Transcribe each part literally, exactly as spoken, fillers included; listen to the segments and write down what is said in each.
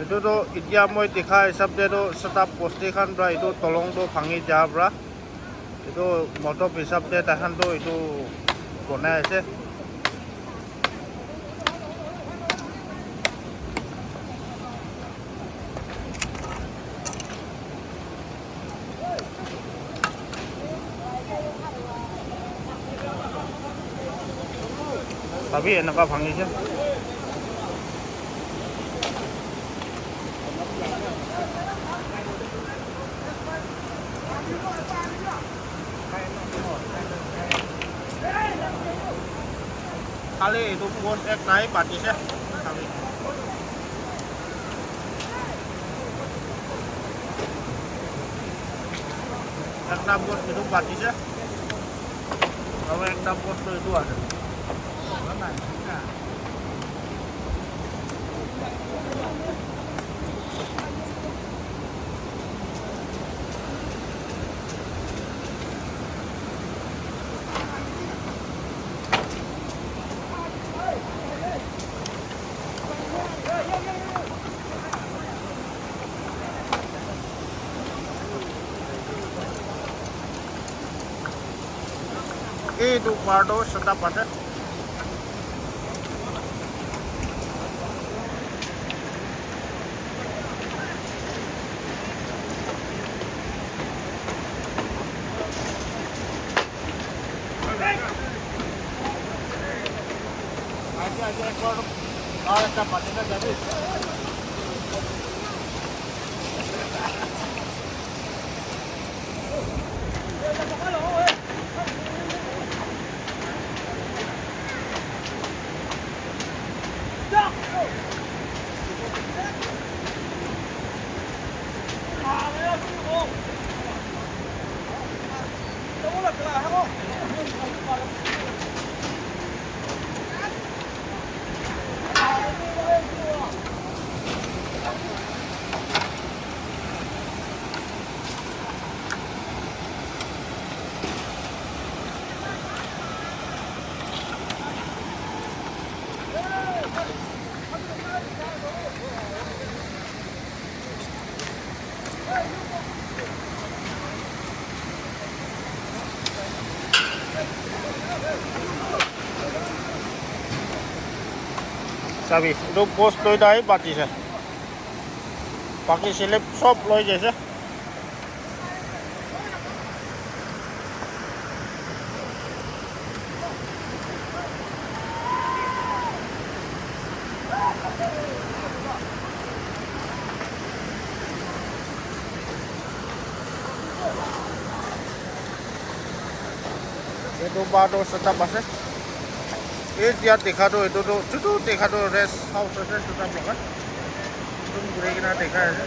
Etu toh etia moi dikha hisab te toh setup posti khan pra etu dolong toh bhangi ja pra etu motop hisab te tai khan toh etu bonai ase. Sabi, eneka bhangise. Kali itu post ek nai patise. Kali. Ekta post itu patise. Aru ekta post itu ase. Itu part of setup ase. Sabi, etu post toh tai patise. Baki slab sob loi jaise. Etu bar toh setup ase. Etia dikha toh etu toh chutu dikha toh rest house ase setup laga. Zoom kuri kena dekhai ase.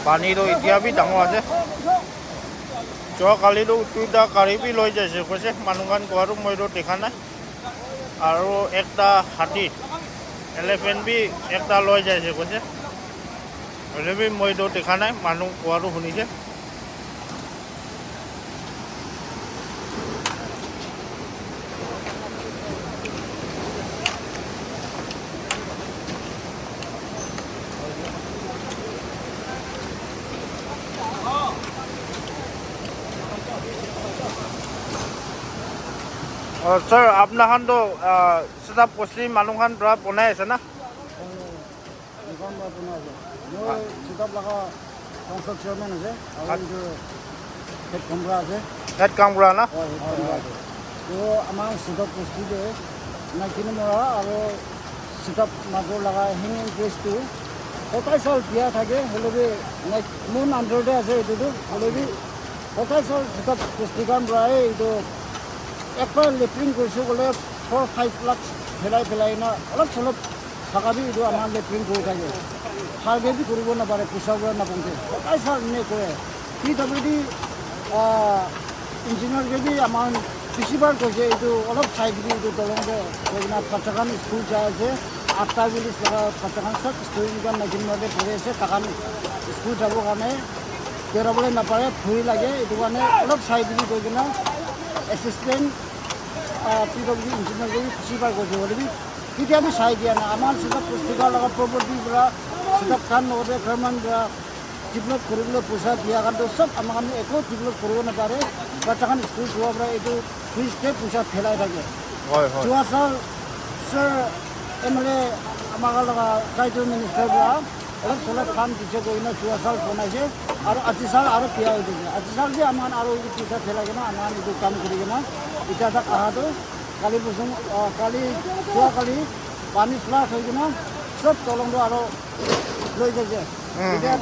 Pani toh etia bi dangor ase. Jua kali toh duita gari bi loi jaise koise, manu khan koa toh moi toh dikha nai. Aru ekta hathi, elephant bi ekta loi jaise koise. Hoile bi moi toh dikha nai, manu koa toh hunise. Oh, sir, apna khan toh, ah, setup posti manu khan pra bonai ase na? Dukan para bana ase. Moi setup laga council chairman ase, aru etu head gaon bura ase. Head gaon bura na? Oh, head gaon bura ase. To amar setup bosti te Naikini Mora aru setup major laga hanging bridge tu kotai sal biya thake, hoile bi, like, mon under te ase etu tu, hoile bi kotai sal setup bosti khan para, eh, etu ekbar latrine kurise koile four five lakhs phelai phelai na olop solop thaka bi etu amar latrine kuri thake. Bhalke bi kuribo napare, poisa para napongke. Kotai sal ene kore. P W D, ah, engineer ke bi amar Bishi bar koise etu olop side te etu dolong te koi kena bacha khan school jai ase, atta village laga bacha khan sob student khan nakin mate puri ase, takhan school jabo karne bera bole napare, phuri lage, etu karne olop side te koi kena assistant, ah, P W D engineer ke bi bishi bar koise, hoile bi ketia bi sai dia na, amar sida pustika laga property pura, sida khan logote government pura, develop kuribole poisa dia khan toh sob ama khan eko develop kuribo napare. Bacha khan school jua para etu fees te poisa phelai thake. Hoi, hoi. Jua sal sir M L A ama khan laga title minister para olop solop khan dise koina jua sal bonai se. Aru aji sal aru biya hoi jai se. Aji sal bi ama khan aru etu poisa phelai kena ama khan etu kam kuri kena eta tak aha toh kali busum, ah, kali jua kali pani flood hoi kena sob dolong toh aru loi jaise. Hmm. Etia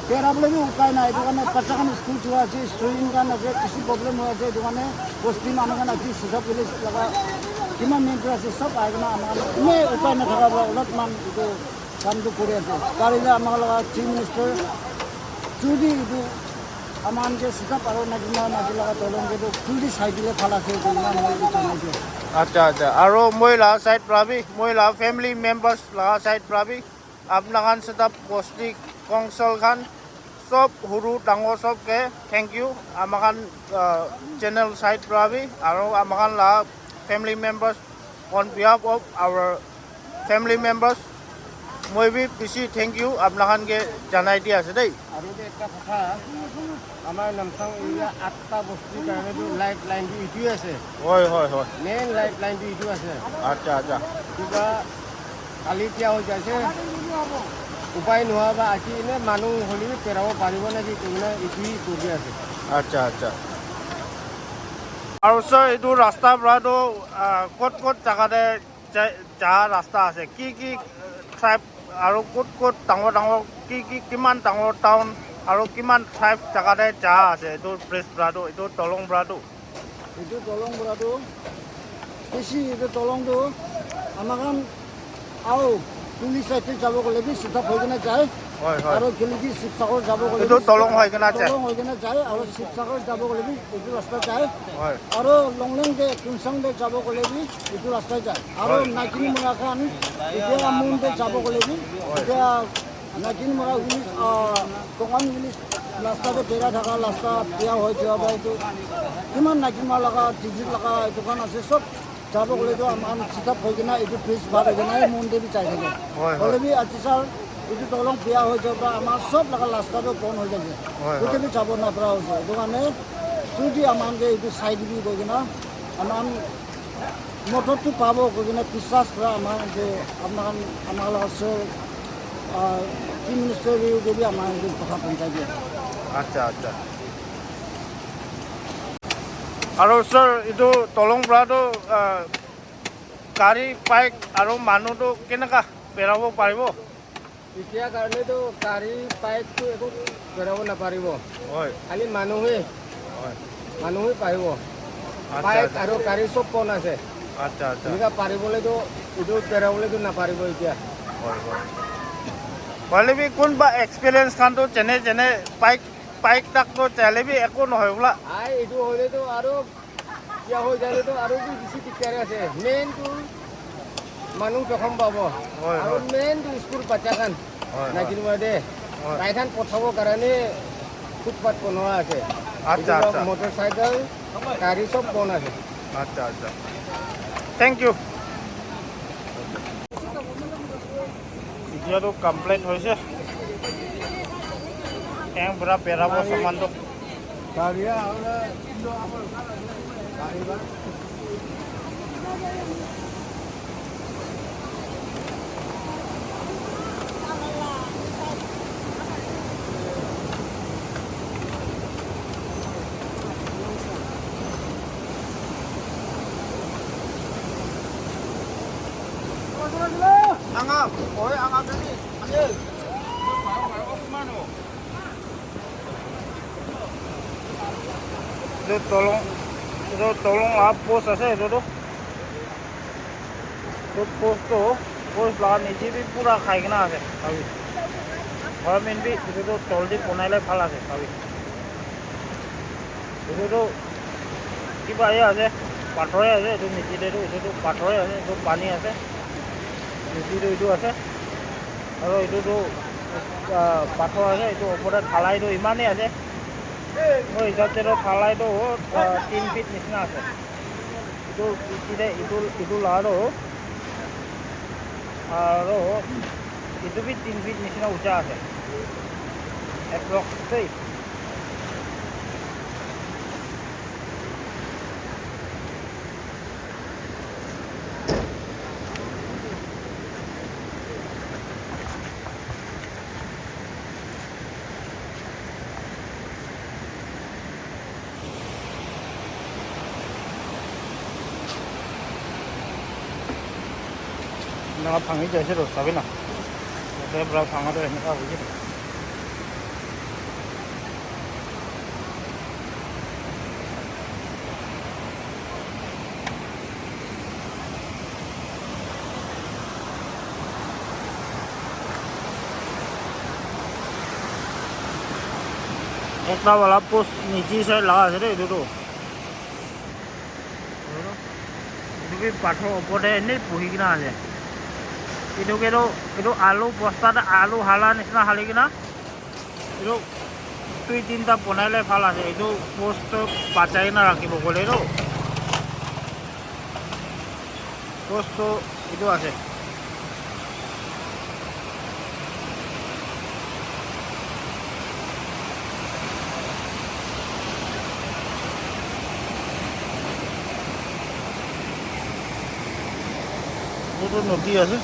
bera bole bi upai nai, etu karne bacha khan school jua ase, student khan ase, bishi problem hoi ase, etu karne bosti manu khan ase, Sisap village laga kiman member ase, sob ahi kena ama khan ene upai nathaka para olopman etu kam tu kuri ase. Kari le ama laga chief minister jodi etu ama khan ke Sisap aru Naginma maji laga dolong ke tu jodi sai dile bhal ase, etu karne moi etu janai diyo. Acha, acha. Aru moi la side para bi, moi la family members la side para bi, apna khan Sisap bosti council khan sob huru dangor sob ke thank you. Ama khan, uh, channel side para bi aru ama khan la family members on behalf of our family members moi bi bishi thank you apna khan ke janai di ase dei. Aru de ekta kotha, amar Namsang area atta bosti karne tu lifeline tu itu ase. Hoi, hoi, hoi. Main lifeline tu itu ase. Acha, acha. Kiba kali kya ho jaise, upai nohoa ba aji ene manu holi bi perabo paribo na ki koina itu hi kuri ase. Acha, acha. Aru sir, etu rasta para tu, ah, kot kot jaga te ja, ja rasta ase? Ki ki tribe aru kot kot dangor dangor ki ki kiman dangor town aru kiman tribe jaga te ja ase etu bridge para tu, etu dolong para tu? Etu dolong para tu bishi etu dolong tu ama khan ao tuli side te jabo koile bi Sisap hoi kena jai. Hoi, hoi. Aru Geleki Sibsagar jabo koile etu bi dolong hoi kena jai. Dolong hoi kena jai aru Sibsagar jabo koile bi etu rasta jai. Hoi. Aru Longleng te Tuensang te jabo koile bi etu rasta jai. Aru hoi. Naginmara khan etia Mon te jabo koile bi etia Naginmara village, ah, Kongan village rasta te bera thaka rasta biya hoi jua ba etu kiman Naginmara laga district laga etu khan ase sob jabo koile tu ama khan Sisap hoi kena etu bridge par hoi kena Mon te bi jai thake. Hoi, hoi. Hoile bi aji sal etu dolong biya hoi jua ba ama sob laga rasta tu bon hoi jai ase. Hoi, hoi. Kote bi jabo napara hoise. Etu karne jodi ama khan ke etu sai dibi koi kena ama khan modot tu pabo koi kena biswas para ama khan ke apna khan ama laga sir, ah, chief minister ke bi ama khan ke kotha ponchai di ase. Acha, acha. Aru sir, etu dolong para tu, ah, gari, bike aru manu tu keneka berabo paribo? Etia karne tu gari, bike tu eko berabo naparibo. Hoi. Khali manu he. Hoi. Manu he paribo. Acha, bike acha. Aru gari sob bon ase. Acha, acha. Eneka paribole tu, etu berabole tu naparibo etia. Hoi, hoi. Hoile bi kunba experience khan tu jene jene bike, bike tak tu chale bi eko nohoi bola. Ai, etu hoile tu aru Kia hoi jale to aru bi bishi dikdar ase. Main tu manu jokhom pabo. Hoi, aru hoi. Main tu school bacha khan. Hoi, hoi. Naginmara te. Hoi. Tai khan pothabo karone footpath bonoa ase. Acha, etu acha. Motorcycle, gari sob bon ase. Acha, acha. Thank you. Etia tu complete hoise. Tank pura berabo saman tu. Anga, oi, anga tadi. Ayo. Etu tolong, etu tolong la post ase etu tu. Etu post tu, post la niche bi pura khai kena ase, sabi. Government bi etu tu toldi bonai le bhal ase, sabi. Etu tu Kiba he ase, pathor he ase, etu niche te tu, etu tu pathor he ase, etu pani ase, niche tu etu ase, aru etu tu, ah, pathor ase, etu opor te dhalai tu iman he ase. Moi hisab te tu dhalai tu, ah, tin feet nishina ase. Etu niche te etu, etu la tu, aru etu bi tin feet nishina ucha ase. Approx te. Eneka bhangi jaise toh, sabi na. Yate pra bhanga toh eneka hoise toh. Ekta wala post niche side laga ase de, etu tu. Etu bi pathor opor te ene buhi kena ase. Etu ke tu, etu alu bosta te alu hala nishina hali kena, etu dui tinta banai le bhal ase. Etu post tu bachai kena rakhibo koile tu. Post tu etu ase. Etu nodi ase.